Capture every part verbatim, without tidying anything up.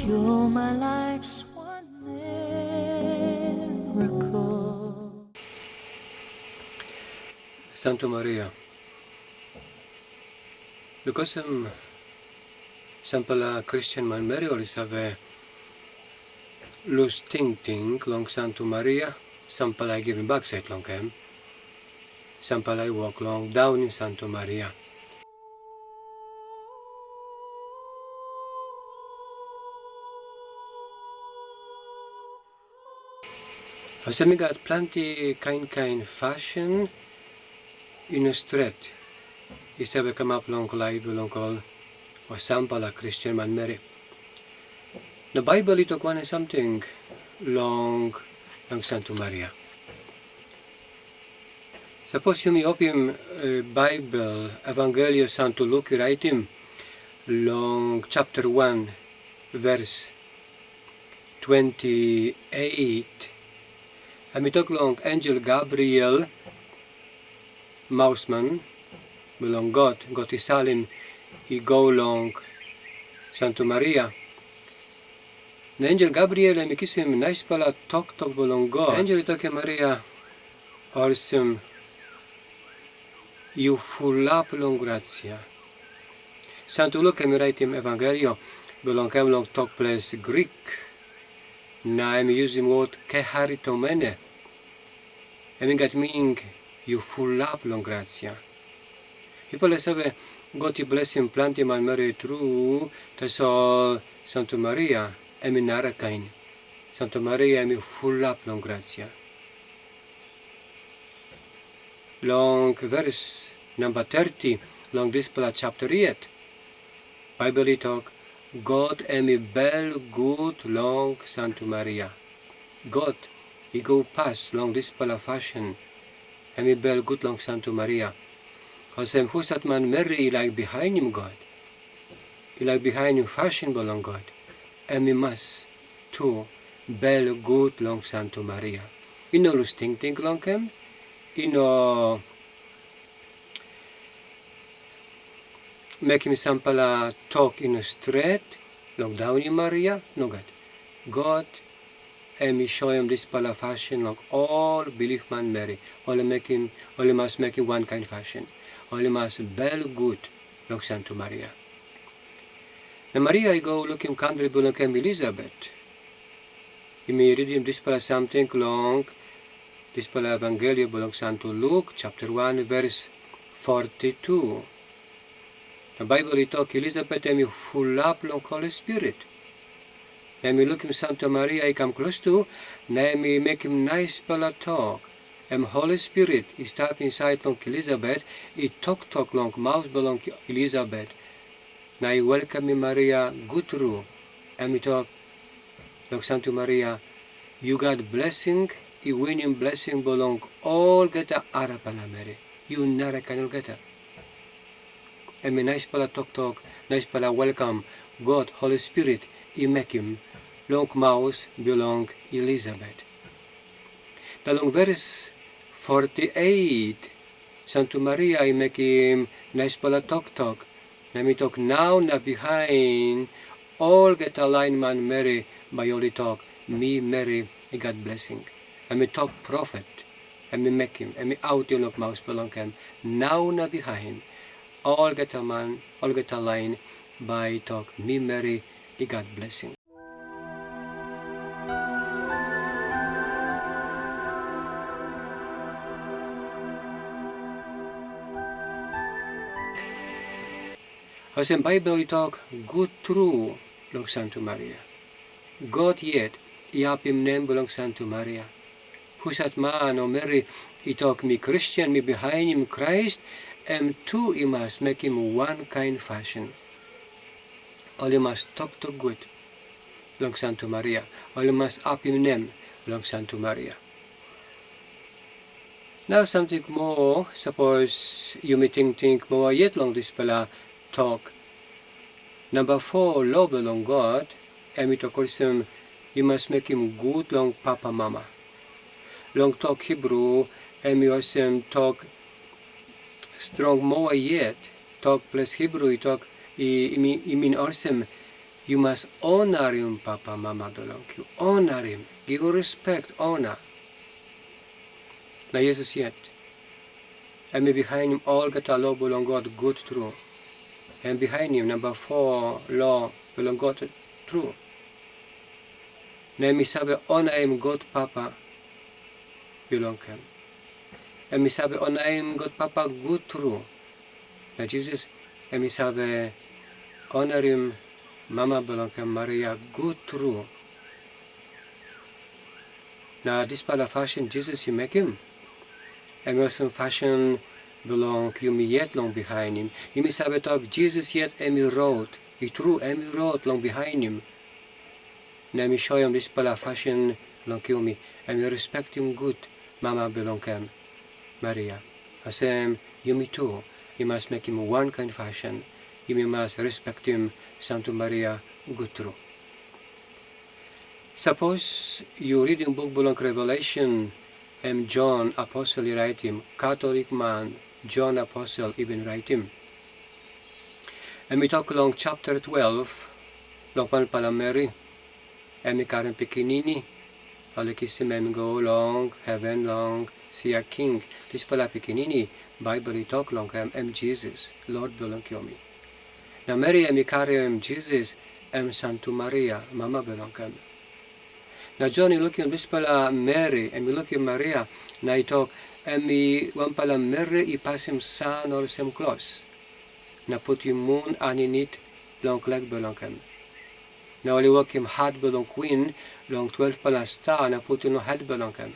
You're my life's one miracle. Santu Maria. Bikos em sampela Kristen manmeri ol i save lus tingting long Santu Maria, sampela i givim baksait long em, sampela i wok long daunim Santu Maria. Olsem i gat planti kain kain pasin i no stret i save kamap long laip bilong ol, o sampela Kristen manmeri. Na Baibel i tok wanem samting long, long Santu Maria? Sapos yumi opim, eh, Baibel, Evangelio Santu Luk i raitim long chapter wan, vers twenty eight, em i tok long ensel Gabriel, mausman bilong God, God i salim i go long Santu Maria. Na ensel Gabriel em i kisim naispela toktok bilong God. Ensel i tokim Maria olsem, "Yu fulap long grasia." Santu Luk em i raitim Evangelio bilong em long tok ples Grik, na em i yusim wod keharitomene. Em i gat mining, "Yu fulap long grasia." Yupela i save, God i blesim planti manmeri tru, tasol Santu Maria em i narakain. Santu Maria em i fulap long grasia. Long vers namba thirty long dispela chapter yet, Baibel i tok, God em i bel gut long Santu Maria. God i go pas long dispela pasin, em i bel gut long Santu Maria. Olsem, husat manmeri i laik bihainim God, i laik bihainim pasin bilong God, em i mas tu bel gut long Santu Maria. I no lus tingting long em, i no mekim sampela tok i no stret long daunim Maria. Nogat. God em i soim dispela pasin long ol bilip manmeri. Ol i mekim, ol i mas mekim wankain pasin. Ol i mas bel gut long Santu Maria. Na Maria i go lukim kantri bilong em Elisabet. Yumi ritim dispela samting long dispela Evangelio bilong Santu Luk, chapter wan, vers forty two. Na Baibel i tok, Elisabet em i fulap long Holi Spirit. Na em i lukim Santu Maria i kam klostu, na em i mekim naispela tok. Em Holi Spirit i stap insait long Elisabet, i toktok long maus bilong Elisabet, na i welkamim Maria gut tru. Em i tok long Santu Maria, "Yu gat blesing i winim blesing bilong olgeta arapela meri. Yu narakain olgeta." Em i naispela toktok, naispela welkam God Holi Spirit i mekim long maus bilong Elisabet. Na long vers forty eight, Santu Maria i mekim naispela toktok, na em i tok, "Nau na bihain olgeta lain manmeri bai ol i tok, 'Mi meri i gat blesing.'" Em i tok profet, em i mekim, em i autim long maus bilong em, nau na bihain olgeta man, olgeta lain bai i tok, "Mi meri i gat blesing." Olsem Baibel i tok, gut tru long Santu Maria. God yet i apim nem bilong Santu Maria. Husat man o meri i tok, "Mi Kristen, mi bihainim Krais," em tu i mas mekim wankain pasin. Ol i mas toktok gut long Santu Maria. Ol i mas apim nem long Santu Maria. Nau samting moa, sapos yumi tingting moa yet long dispela tok. Namba foa lo bilong God, em i tok olsem, yu mas mekim gut long papamama. Long tok Hibru, em i olsem tok strong moa yet, tok ples Hibru i tok, i, i mi-, i min olsem, Yu mas onarim papa mama bilong yu, onarim, givim respect, ona. Na Jisas yet, em i bihainim olgeta lo bilong God gut tru. Em bihainim namba foa lo bilong God tru. Na em i save onarim God Papa bilong em. Em i save onarim God Papa gut tru. Na Jisas em i save onarim mama bilong em Maria gut tru. Na dispela pasin Jisas i mekim, em i olsem pasin bilong yumi yet long bihainim. Yumi save tok Jisas yet em i rot, i tru em i rot long bihainim. Na em i soim dispela pasin long yumi, em i respektim gut mama bilong em, Maria. Olsem, yumi tu i mas mekim wankain pasin, yumi mas respektim Santu Maria gut tru. Sapos yu ritim buk bilong Revelation, em Jon aposel i raitim, Katolik man Jon aposel i bin raitim. Em i tok long chapter twelve, long wanpela meri, em i karim pikinini, ol i kisim em i go long heven long sia king. Dispela pikinini, Baibel i tok long em, em Jisas, Lord bilong yumi. Na meri em i karim Jisas, em Santu Maria, mama bilong em. Na Jon i lukim dispela meri, em i lukim Maria, na i tok, em i wanpela meri i pasim san olsem klos, na putim mun aninit long lek bilong em. Na ol i wokim hat bilong kwin long twelpela sta na putim long het bilong em.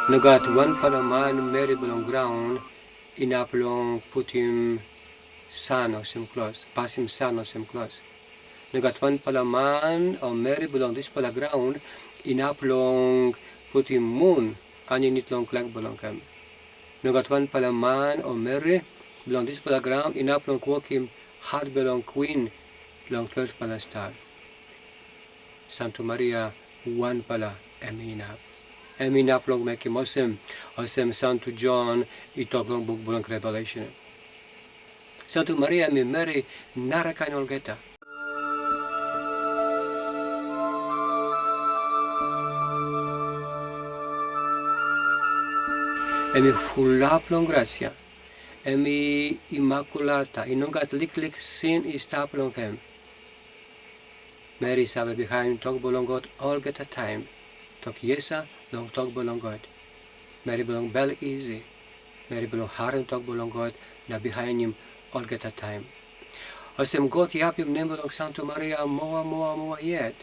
No gat wanpela manmeri bilong graun inap long putim san olsem klos, pasim san olsem klos. No gat wanpela man o meri bilong dispela graun inap long putim mun aninit long lek bilong em. No gat wanpela man o meri bilong dispela graun inap long wokim hat bilong kwin long twelpela sta. Santu Maria wanpela em inap. Em inap long mekim olsem, olsem Santu Jon i tok long buk bilong Revelation. Santu Maria em i meri narakain olgeta. Em i fulap long grasia. Em i imakulata, i no gat liklik sin i stap long em. Meri i save bihainim tok bilong God olgeta taim, tok yesa long tok bilong God. Meri bilong bel isi, meri bilong harim tok bilong God na bihainim olgeta taim. Olsem God i apim nem bilong Santu Maria moa moa moa yet,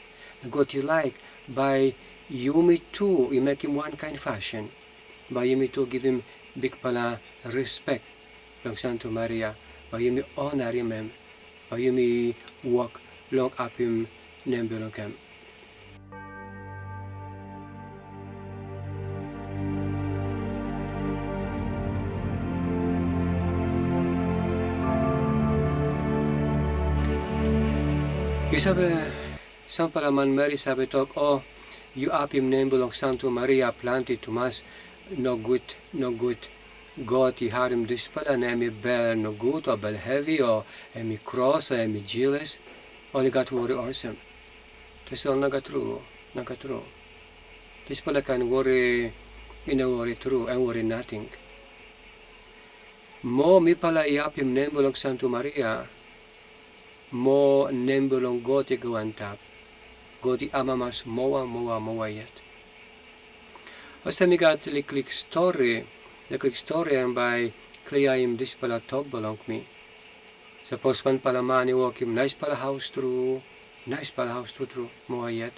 na God i laik bai yumi tu i mekim wankain pasin, bai yumi tu givim bikpela respek long Santu Maria, bai yumi onarim em, bai yumi wok long apim nem bilong em. Yu save, sampela manmeri save tok, "O, yu apim nem bilong Santu Maria planti tumas, nogut, nogut. God i harim dispela na em i bel nogut, o bel hevi, o em i kros, o em i jeles." Ol i gat wori olsem. Tasol nogat tru, nogat tru. Dispela kain wori i no wori tru, em wori nating. Moa mipela i apim nem bilong Santu Maria, moa nem bilong God i go antap. God i amamas moa, moa, moa yet. Olsem i gat liklik stori, liklik stori em bai kliaim dispela tok bilong mi. Sapos wanpela man i wokim naispela haus tru, naispela haus tru tru, moa yet,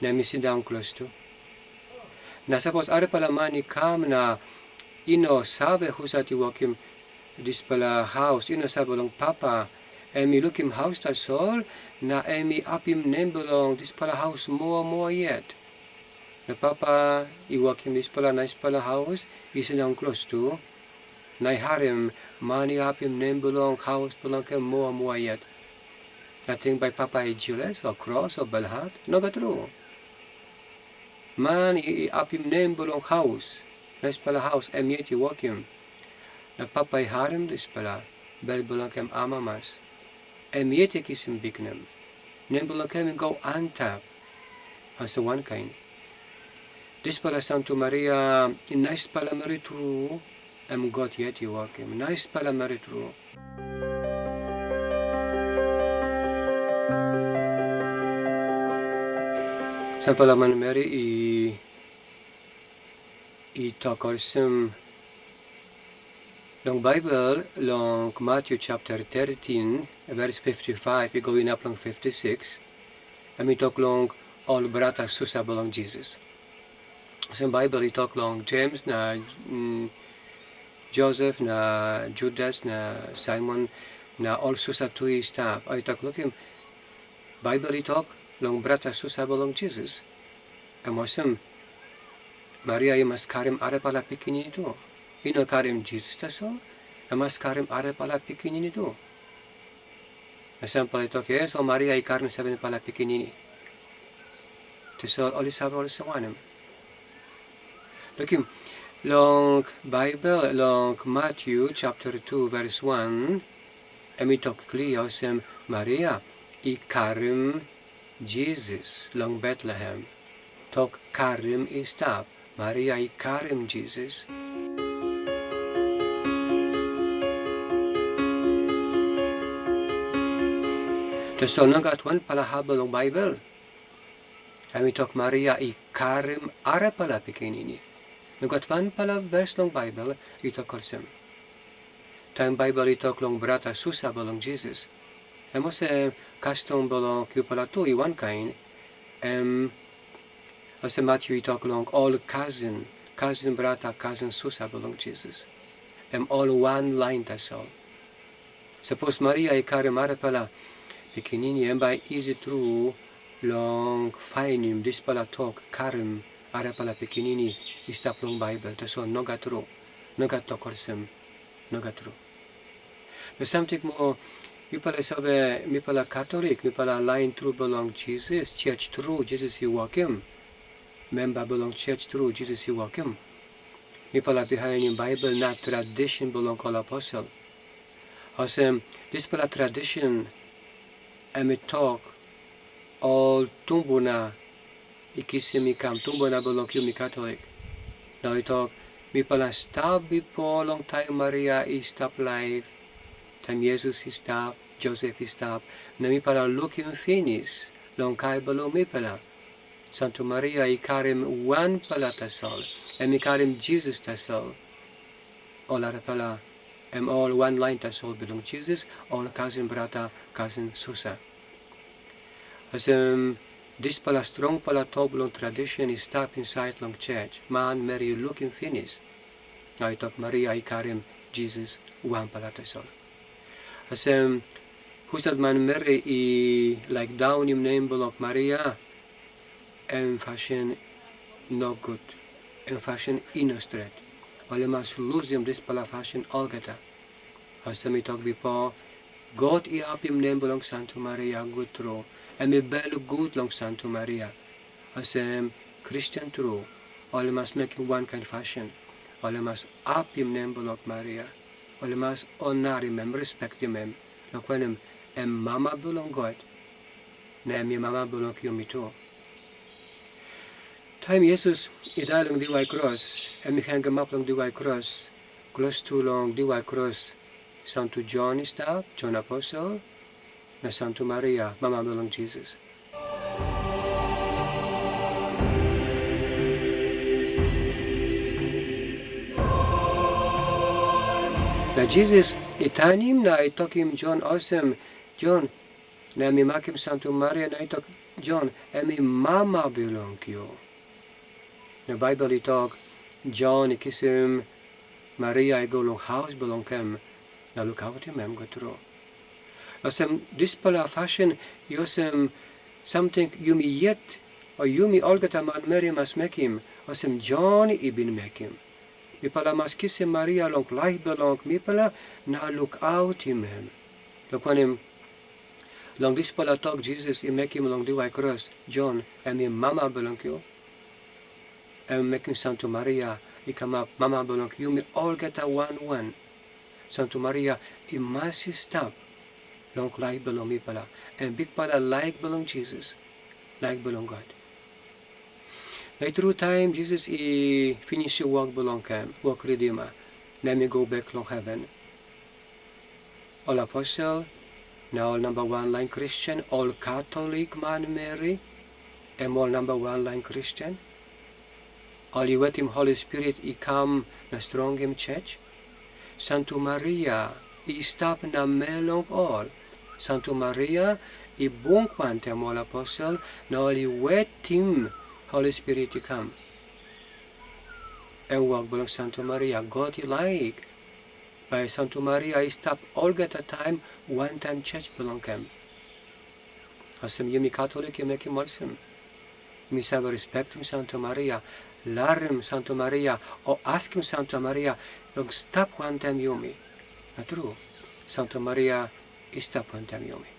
na em i sindaun klostu. Na sapos arapela man i kam na i no save husat i wokim dispela haus, i no save long papa, em i lukim haus tasol, na em i apim nem bilong dispela haus moa moa yet. Na papa i wokim dispela naispela haus i sindaun klostu, na i harim man i apim nem bilong haus bilong em moa moa yet. Ating bai papa i jeles o kros o belhat? Nogat tru. Man i, i apim nem bilong haus, naispela haus em yet i wokim. Na papa i harim dispela, bel bilong em amamas. Em yet i kisim biknem. Nem bilong em i go antap. Olsem wankain. Dispela Santu Maria i naispela meri tru, em God yet i wokim. Naispela meri tru. Sampela manmeri i, i tok olsem, long Baibel, long Matyu chapter thirteen, vers fifty-five, i go inap long fifty-six, em i tok long ol brata susa bilong Jisas. Olsem Baibel i tok long Jems na, mm, Josep na Judas na Saimon na ol susa tu i stap. Ol i tok, "Lukim, Baibel i tok long brata susa bilong Jisas. Em olsem, Maria i mas karim arapela pikinini tu. I no karim Jisas tasol, em mas karim arapela pikinini tu." Na sampela i tok, "Yes, o Maria i karim sevenpela pikinini." Tasol ol i save olsem wanem? Lukim, long Baibel, long Matyu chapter two, vers one, em i tok klia olsem, Maria i karim Jisas long Betlehem. Tok karim i stap, Maria i karim Jisas. Tasol nogat wanpela hap long Baibel em i tok Maria i karim arapela pikinini. Nogat wanpela ves long Baibel i tok olsem. Taim Baibel i tok long brata susa bilong Jisas, em olsem kastom bilong yupela tu i wankain, em olsem Matyu i tok long ol kasin, kasin brata, kasin susa bilong Jisas, em ol wan lain tasol. Sapos Maria i karim arapela pikinini, em bai isi tru long painim dispela tok karim arapela pikinini i stap long Baibel, tasol nogat tru, nogat tok olsem, nogat tru. Na samting moa, yupela i save, mipela Katolik, mipela lain tru bilong Jisas, sios tru Jisas i wokim, memba bilong sios tru Jisas i wokim. Mipela bihainim Baibel na tradisen bilong ol aposel. Olsem, dispela tradisen em i tok, ol tumbuna i kisim i kam, tumbuna bilong yumi Katolik. Na ol i tok, mipela stap bipo long taim Maria i stap laip, taim Jisas i stap, Josep i stap, na mipela lukim pinis long kaikai bilong mipela. Santu Maria i karim wanpela tasol, em i karim Jisas tasol. Ol arapela, em ol wan lain tasol bilong Jisas, ol kasin brata, kasin susa. Olsem, dispela strongpela tok bilong tradisen i stap insait long sios, manmeri i lukim pinis, na i tok Maria i karim Jisas wanpela tasol. Olsem, husat manmeri i laik daunim nem bilong Maria, em pasin nogut, em pasin i no stret. Ol i mas lusim dispela pasin olgeta. Olsem mi tok bipo, God i apim nem bilong Santu Maria gut tru, em i belgut long Santu Maria. Olsem, Kristen tru, ol i mas mekim wankain pasin, ol i mas apim nem bilong Maria, ol i mas onarim em, respektim em, long wanem, em mama bilong God, na em i mama bilong yumi tu. Taim Jisas i dai long diwai kros, em i hangamap long diwai kros, klostu long diwai kros, Santu Jon i stap, Jon Aposel, na Santu Maria, mama bilong Jisas. Na Jisas i tanim na i tokim Jon olsem, Jon, na em i makim Santu Maria na i tok, Jon, em i mama bilong yu. Na Baibel i tok, Jon i kisim Maria i go long haus bilong em, na lukautim em gut tru. Olsem, dispela pasin i olsem samting yumi yet, o yumi olgeta manmeri mas mekim, olsem Jon i bin mekim. Mipela mas kisim Maria long laip bilong mipela na lukautim em. Long wanem, long dispela tok Jisas i mekim long diwai kros, Jon, em i mama bilong yu. Em mekim Santu Maria i kamap mama bilong yumi olgeta wan wan. Santu Maria i mas i stap long laip bilong mipela, em bikpela laik bilong Jisas, laik bilong God. Na i tru, taim Jisas i pinisim wok bilong em, wok ridima, na em i go bek long heven, ol aposel na ol namba wan lain Kristen, ol Katolik manmeri, em ol namba wan lain Kristen, ol i wetim Holi Spirit i kam na strongim church. Santu Maria i stap namel long ol. Santu Maria i bung wantaim ol aposel, na ol i wetim Holi Spirit i kam. Em wok bilong Santu Maria, God i laik bai Santu Maria i stap olgeta taim wantaim church bilong em. Olsem yumi Katolik i mekim olsem. Mi save respektim Santu Maria, larim Santu Maria, o askim Santu Maria long stap wantaim yumi. Na tru, Santu Maria i stap wantaim yumi.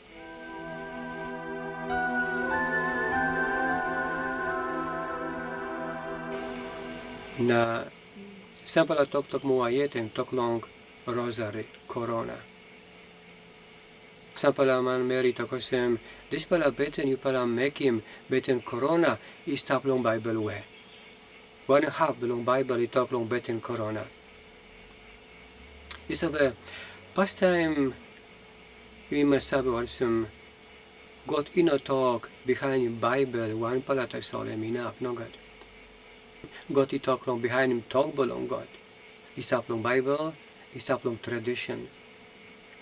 Na sampela toktok moa yet em tok long rosari, korona. Sampela manmeri tok olsem, dispela beten yupela mekim, beten korona, i stap long Baibel we? Wanem hap bilong Baibel i tok long beten korona? Yu save, pastaim yumi mas save olsem, God i no tok bihainim Baibel wanpela tasol em inap, nogat. God i tok long bihainim tok bilong God. I stap long Baibel, i stap long tradisen.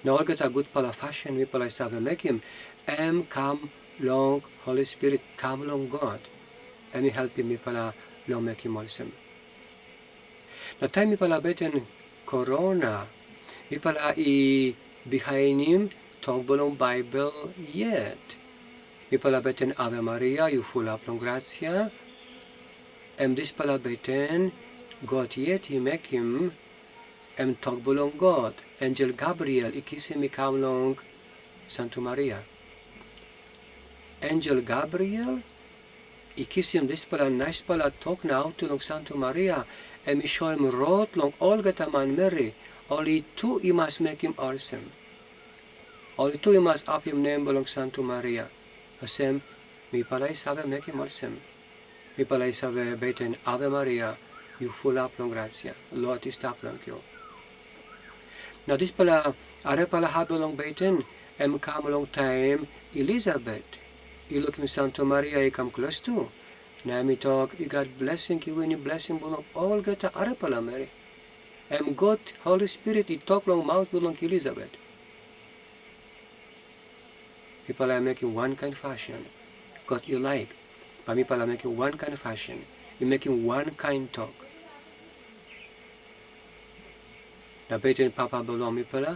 Na olgeta gutpela pasin mipela i save mekim, em kam long Holi Spirit, kam long God. Em i helpim mipela long mekim olsem. Na taim mipela beten korona, mipela i bihainim tok bilong Baibel yet. Mipela beten Ave Maria, yu fulap long grasia, em dispela beten God yet i mekim, em tok bilong God, ensel Gabriel i kisim i kam long Santu Maria. Ensel Gabriel i kisim dispela naispela tok na autu long Santu Maria, em i soim rot long olgeta manmeri, ol i tu i mas mekim olsem. Ol i tu i mas apim nem bilong Santu Maria. Olsem, mipela i save mekim olsem. Mipela i save beten Ave Maria, yu fulap long grasia, Lot i stap long yu. Na dispela arapela hap bilong beten, em kam long taim Elisabet i lukim Santu Maria i kam klostu, na em i tok, "I gat blesing, yu winim blesing bilong olgeta arapela meri." Em God Holi Spirit i tok long maus bilong Elisabet. Mipela i mekim wankain pasin. God i laik, bai mipela mekim wankain pasin, i mekim wankain tok. Na beten Papa bilong mipela,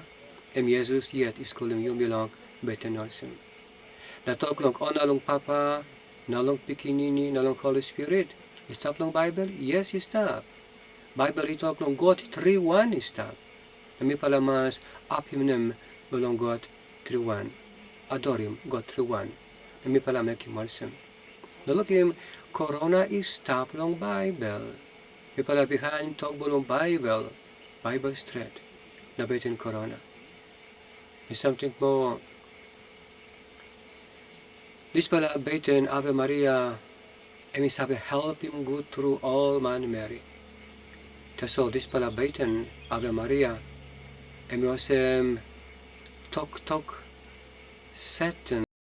em Yesus yet i skulim yumi long beten olsem. Na tok long ona long Papa, na long Pikinini, na long Holi Spirit, i stap long Baibel? Yes, i stap. Baibel i tok long God tri wan i stap. Na mipela mas apim nem bilong God tri wan, adorim God tri wan, na mipela mekim olsem. Na lukim, korona i stap long Baibel. Mipela bihainim tok bilong Baibel, Baibel stret, na beten korona. Na samting moa, dispela beten Ave Maria, em i save helpim gut tru ol manmeri. Tasol dispela beten Ave Maria, em i olsem toktok Satan